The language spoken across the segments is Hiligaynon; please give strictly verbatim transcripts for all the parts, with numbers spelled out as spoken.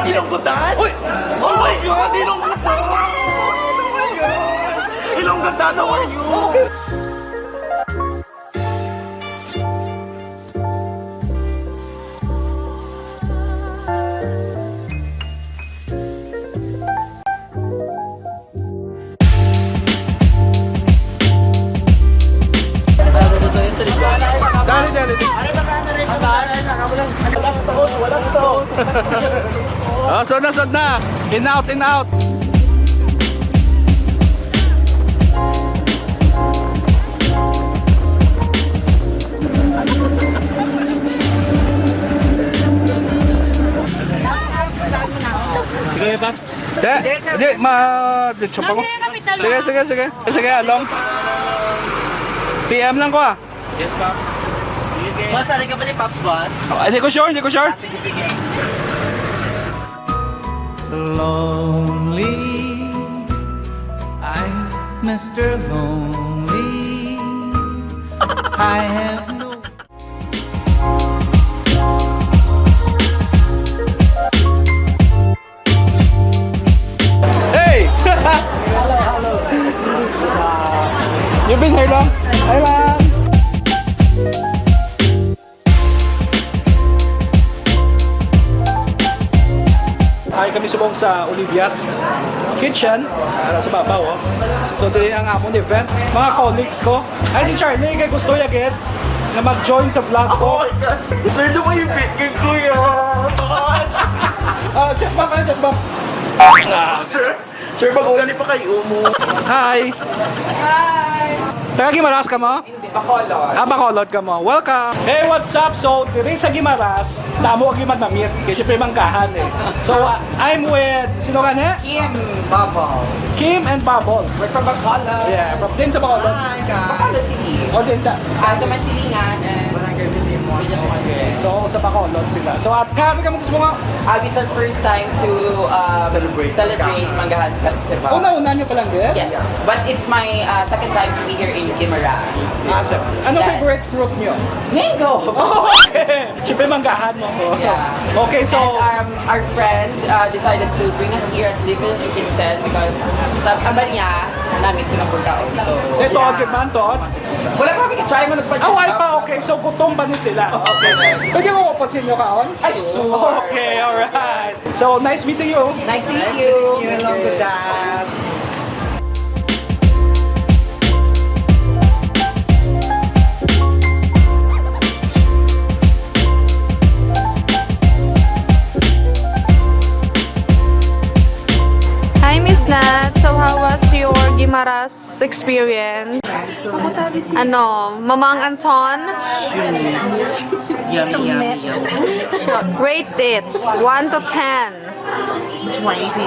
Ilonggo Dad? Uy! Oh my God! Ilonggo Dad! Oh my God! Ilonggo Dad, how are you? Dali, dali, dali. Walang stone, walang stone. Oh, sud na, sud na. In out, in out. Sige, pa. Di, di, ma, di, siya pa ko. Ang kaya kapital, Sige, ma. Sige, sige. Sige, along. P M lang ko, ah. Yes, pa. Boss, ari ka ba ni Pops, boss? Oh, hindi ko sure, hindi ko sure. Ah, sige, sige. Lonely, I'm Mister Lonely. I have no Hey! You been here long? Hi, ma'am. Ay, kami subong sa Olivia's Kitchen, ara sa babaw, oh. So, diri ang amon event. Mga colleagues ko. Ay, si Charlie, kay gusto niya, gid, na mag-join sa vlog ko. Oh my God! Sir, lumayo yung bit kay Kuya! Ah, chest bump, ah, chest bump. Ah, sir? Sir, bago na ni pa kayo mo. Hi! Hi! Taga Guimaras ka mo? Bacolod. Ah, Bacolod ka mo. Welcome. Hey, what's up? So, diri sa Guimaras, damo ang Guimaras na meet. Kaya syempre, manggahan eh. So, uh, I'm with, sino ka na? Kim. Bubbles. Kim and Bubbles. We're from Bacolod. Yeah, from din sa Bacolod. Hi, guys. Bacolod City. O din ta. Ah, sa Mansilingan and Barangay Bilimon. Okay, so sa Bacolod sila. So, at nga, ano ka mo gusto mo nga? Ah, it's our first time to um, Celebrate celebrate Manggahan. Manggahan Festival. Una-una nyo pa lang din? Yes, but it's my uh, second time to be here in Guimaras. Awesome. Ano Dahil favorite fruit nyo? Mango! Okay. Siyempre, manggahan mo ko. Yeah. Okay, so And um, our friend uh, decided to bring us here at Livin's Kitchen because sa ang niya, namit ko ng pagkaon. So, Ito, yeah. Ang man to. Wala pa kami ka-try mo nagpag- Ah, wala pa. Okay, so gutom ba ni sila? Okay. Pwede ko upod sa inyo kaon? Ay, sure. Okay, alright. So, nice meeting you. Nice to meet you. You long to that. Hi, Miss Nat. So, how was your Guimaras experience? Ano, Mamang Anton? Yummy, yummy, yummy. Rate it, one to ten. Twenty.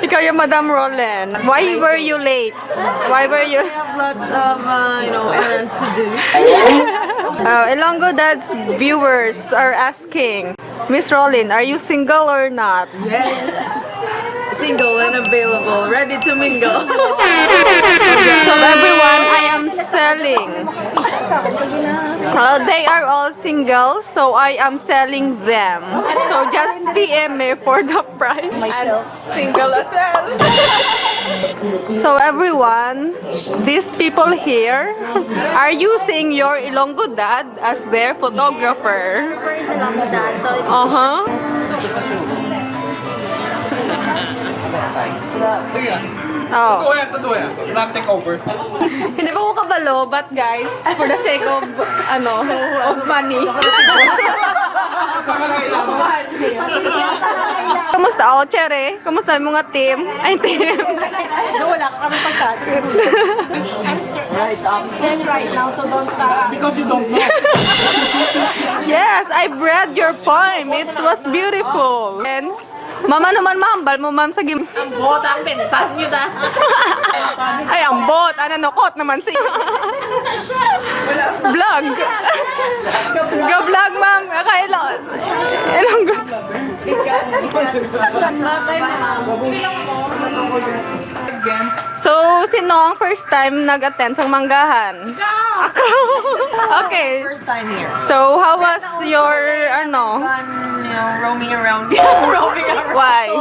Ikaw yung Madam Roland. Why were you late? Why were you I have lots of, uh, you know, errands to do. Uh, Ilonggo Dad's viewers are asking, Miss Roland, are you single or not? Yes. Single and available, ready to mingle. So everyone, I am selling. Uh, they are all single, so I am selling them. So just P M me for the price. Myself. I'm single as well. So everyone, these people here are using your Ilonggo Dad as their photographer. Praise the Lord, Dad. So it's Uh-huh. Oh. Totoo yan, totoo yan. Nag-take over. Hindi pa ko kabalo, but guys, for the sake of, ano, of money. Kumusta? Oh, Chere. Kumusta ang mga team? Ay, team. No, wala ka kami pagkasal. I'm stressed. I'm stressed right now, so don't, uh, Because you don't know. Yes, I've read your poem. It was beautiful. And, ma'am, ano man, ma'am? Bal mo, ma'am, sa gim- Ang bota, ang bentahan nyo ta. Ay, ang bot. Ano, nukot naman si Vlog. Ga-vlog, ma'am. Kailangan. Ilang Again, So, sino ang first time nag-attend sa manggahan? Ako! Okay. First time here. So, how was your, ano? Fun, you know, roaming around. Roaming around. Why?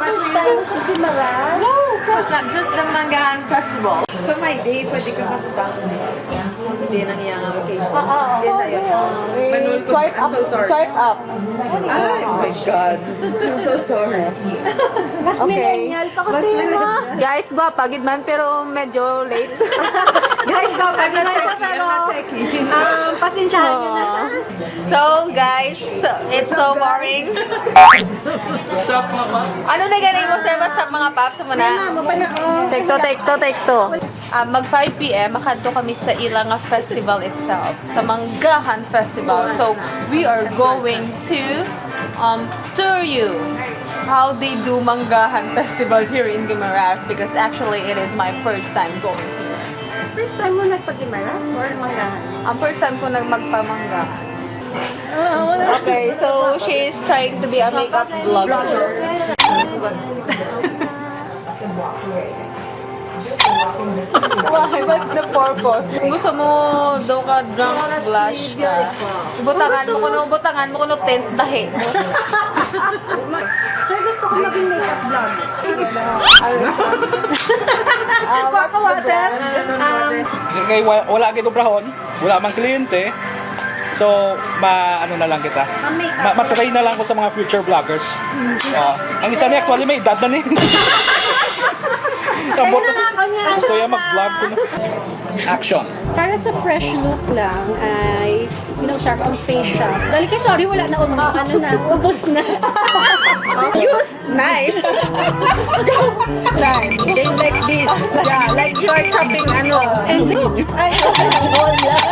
First time mo sa Guimaras? No, of course not. Just the Manggahan Festival. So, my day, pwede ka magpang-, hindi nang iyang vacation. Oo. Hindi na yun. Manulog. Swipe up, swipe up. Ay, oh my God. I'm so sorry. Mas millennial pa kasi, no? Guys, gwapa gid man, pero medyo late. Guys, gwapa gid man siya, pero, um, pasensyahan niyo na. So, guys, it's so boring. Ano na gani mo, sir? What's up, mga paps? Muna. Take two, take two, take two. Ah, mag five P M, makadto kami sa ila nga festival itself, sa Manggahan Festival. So, we are going to, um, tour you how they do Manggahan Festival here in Guimaras, because actually it is my first time going here. First time mo nagpa-Guimaras or Manggahan? Ang first time ko nag-, magpamanggahan. Okay, so she is trying to be a makeup vlogger. Why? What's the purpose? Kung gusto mo daw ka drunk blush ka, ibutangan mo kuno, ibutangan mo kuno tint dahi. Sir, gusto ko maging makeup vlogger. Ah, what's the brand? Kay wa-, wala gid obrahon. Wala mang kliyente. So, ma-, ano na lang kita. Ma-makeup. Ma-, ma-train na lang ko sa mga future vloggers. Ah, ang isa ni actually may edad na ni. Ambot. Kaya na nga ako niya. Gusto niya mag-vlog ko na. Action. Para sa fresh look lang ay, you know, sharp ang face siya. Dali kay, sorry, wala na, um, ano na, ubos na. Use Nice. Nice. They like this. Yeah, like you are chopping, ano. And look, I have a whole lot.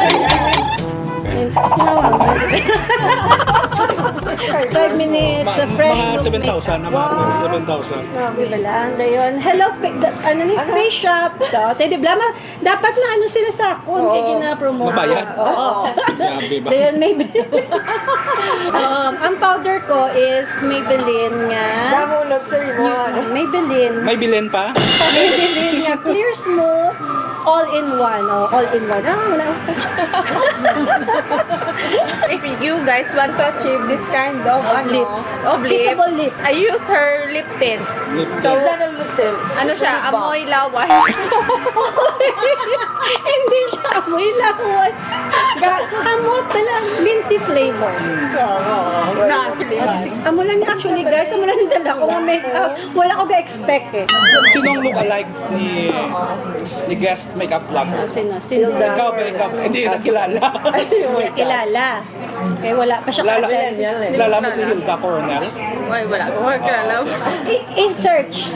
Five minutes, a fresh look. Mga seven thousand naman. Wow. Seven thousand. Grabe ba lang? Dayon. Hello, fa-, da-, ano ni? Ano? Face shop. So, te, di ba, ma-, dapat maano sila sa akon kay gina-promote. Mabayad? Oo. Grabe ba? Dayon, maybe. Um, ang powder ko is Maybelline nga. Damo na, sir, mo, ano? Maybelline. Maybelline pa? Maybelline nga Clear Smooth, all in one. Oh, all in one. Ah, wala. If you guys want to achieve this kind of, ano, lips. Of lips, kissable lips. I use her lip tint. Lip tint. So, ano siya? Amoy lawas. Hindi siya amoy lawas. Ga-, amo talaga, minty flavor. Na, amo lang ni, actually, guys, amo lang ni dala ko nga makeup. Wala ko ga-expect eh. Sino ang look-alike ni, ni guest makeup vlogger? Ah, sino? Sino? Ikaw ba, ikaw? Hindi, nakilala. Hindi kilala. Eh, wala pa siya kilala. Kilala mo si Hilda Coronel? Ay, wala ko kilala. I-, i-search.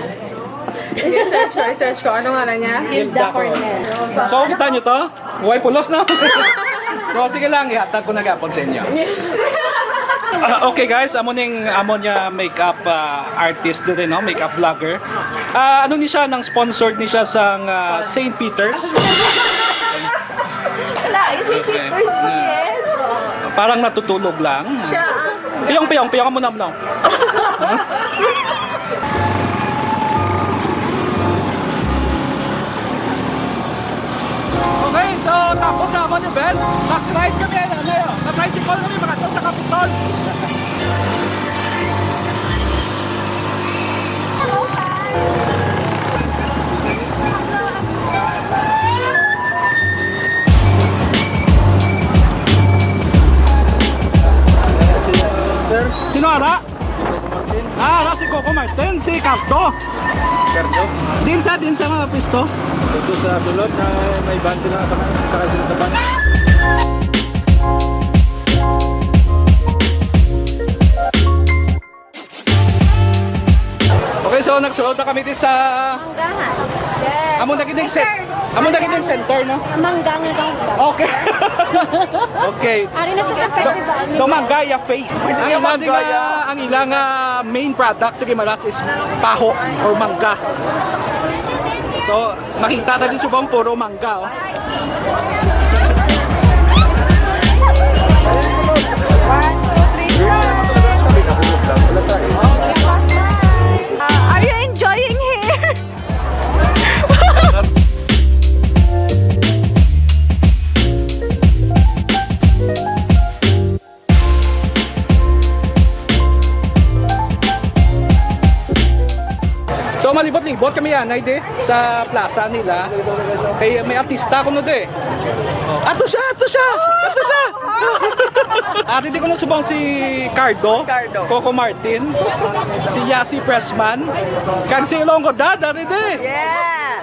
I-search ko, i-search ko. Ano ngalan niya? Hilda Coronel. So, kita niyo to? Way pulos na. So, sige lang, ihatag ko na gapon sa inyo. Ah, okay guys, amo ning, amo niya makeup, ah, artist diri, no? Makeup vlogger. Ah, ano ni siya, nang sponsored ni siya sang, ah, Saint Peter's? Wala, is it Okay. Peter's Bukid? Parang natutulog lang. Siya ang Piyong, piyong, piyong, amo na, amo na. Okay, so tapos na ang event. Nag-ride kami, ano, ano, nag-tricycle kami, makadto sa Capitol. Sir? Sino ara? Ah, ara si Coco Martin, si Cardo. Cardo? Din sa, din sa mga pisto. Dito sa sulod na may van sila, sa, sa, sa van. Okay, so nagsulod na kami din sa Manggahan. Yes. Amo na gid ang cen-, amo na gid ang center, no? Mangga nga daw. Okay. Okay. Ari na to sa festival. Dumagaya Faith. Ang ilang, ah, ang ilang, ah, main product sa Guimaras is paho or mangga. So, makita ta din subong puro mangga, oh. One, two, three, four. Uh, are you enjoying here? Malibot-libot kami anay di sa plaza nila. Kay may artista kuno di. Ato siya, ato siya, ato siya. Ati di ko na subong si Cardo, Cardo. Coco Martin, si Yasi Pressman, kag si Ilonggo Dad, ati di. Yeah.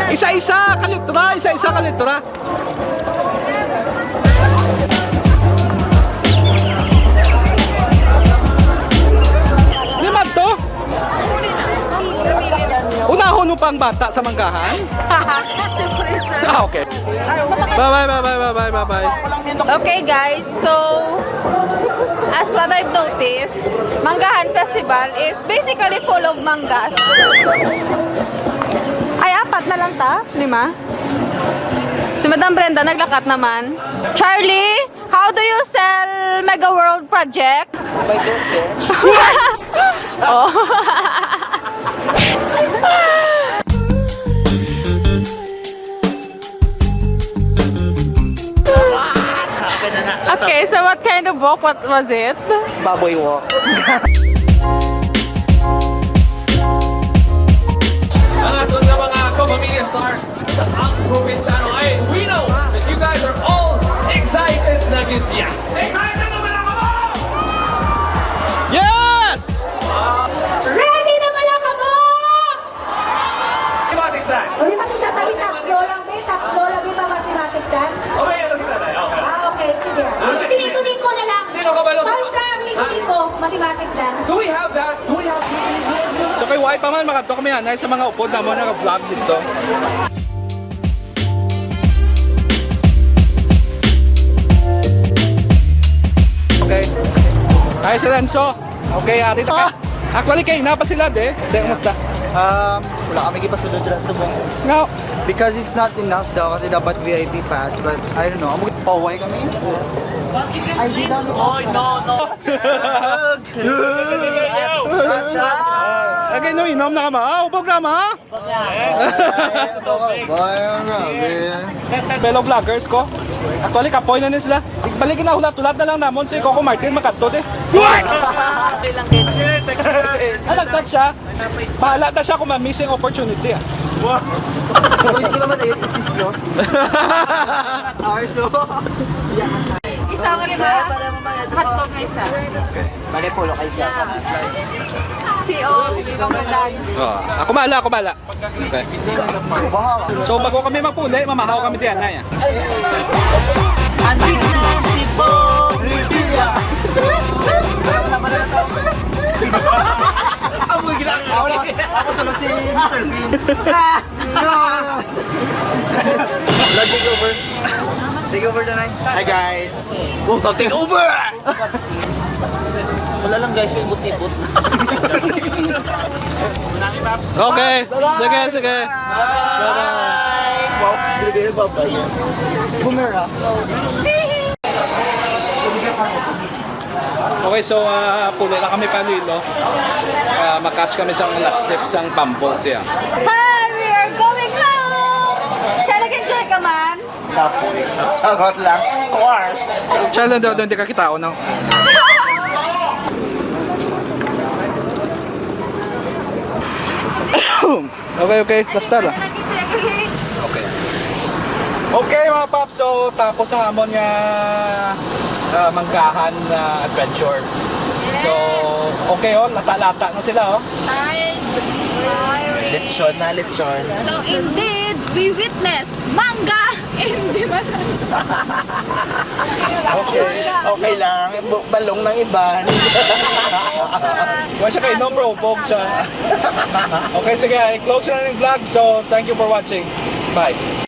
Isa-isa ka letra, isa-isa ka letra. Di man to? Unahon mo pang bata sa manggahan? Siyempre, sir. Ah, okay. Bye-bye, bye-bye, bye-bye, bye-bye. Okay, guys. So, as what I've noticed, Manggahan Festival is basically full of manggas. Ay, apat na lang ta? Lima? Si Madam Brenda naglakat naman. Charlie, how do you sell Mega World Project? My best, bitch. Oh. Okay, so what kind of walk? What was it? Baboy walk. Ang aton nga mga kapamilya stars, ang probinsyano, I, we know that you guys are all excited na gid niya. Excited na ba na kamo? Yes! Ready na ba na kamo? Mathematics na. Uy, pati tatawid tatlo lang, be. Tatlo lang, be, pa mathematic dance. Okay, ano kita na? Okay. Ah, okay. Sige. Sige, kunin ko na lang. Sino ka ba, Los? Basta, may kunin ko, mathematic dance. Do we have that? Do we have? So, kay why pa man, makadto kami anay sa mga upod namon nga vlog dito. Okay. Hi, si Renzo. Okay, ati na ka. Ah! Actually, kay na pa sila, de. De, kumusta? Um, wala kami gipasulod dira sa subong. No. Because it's not enough daw kasi dapat V I P pass, but I don't know. Amo, pauway kami. Ay, di daw. Oy, no, no. Shot, shot. Okay, no, inom na ka, ma. Ah, ubog na, ma. Bayang, grabe. Fellow vloggers ko. Actually, kapoy na ni sila. Balik na, hulat-hulat na lang namon si Coco Martin makadto, di. Ah, nag-touch siya. Bahala na siya kung ma-miss yung opportunity, ah. Wow. Ulit ko naman, ayun, it's his loss. At ours, so. Isa ko rin ba? Hotdog nga isa. Bale, pulo kayo sa. Yeah. Si O, ikaw mo, Dad. Oh, ako bala, ako bala. Okay. So, bago kami mapuli, mamahaw kami diyan, ay. Andito na si Bo Revilla. Ang mga ginagawa. Ako, ako sunod si Mister Bean. Ah! No! Vlog take over. Take over na, Nay. Hi, guys. Welcome, take over! Wala lang, guys, yung ibot-ibot. Okay. Sige, sige. Bye-bye. Wow, binibigyan ng bye-bye. Boomerang. Okay, so, ah, puli na kami pa, Lilo. Ah, makatch kami sa last trip sang Bamboo, siya. Hi, we are going home! Siya, nag-enjoy ka man? Kapoy. Charot lang. Of course. Siya lang daw, daw, di ka kitaon, no? Okay, okay. Basta lang. Okay. Okay, mga paps. So, tapos ang amon nga, ah, manggahan na adventure. So, okay, oh. Lata-lata na sila, oh. Hi. Lechon na, lechon. So, indeed, we witnessed manga in Dimanas. Okay, okay lang. Bu-, balong ng iban. Wala siya kay no, bro. Bog siya. Okay, sige. I-close na yung vlog. So, thank you for watching. Bye.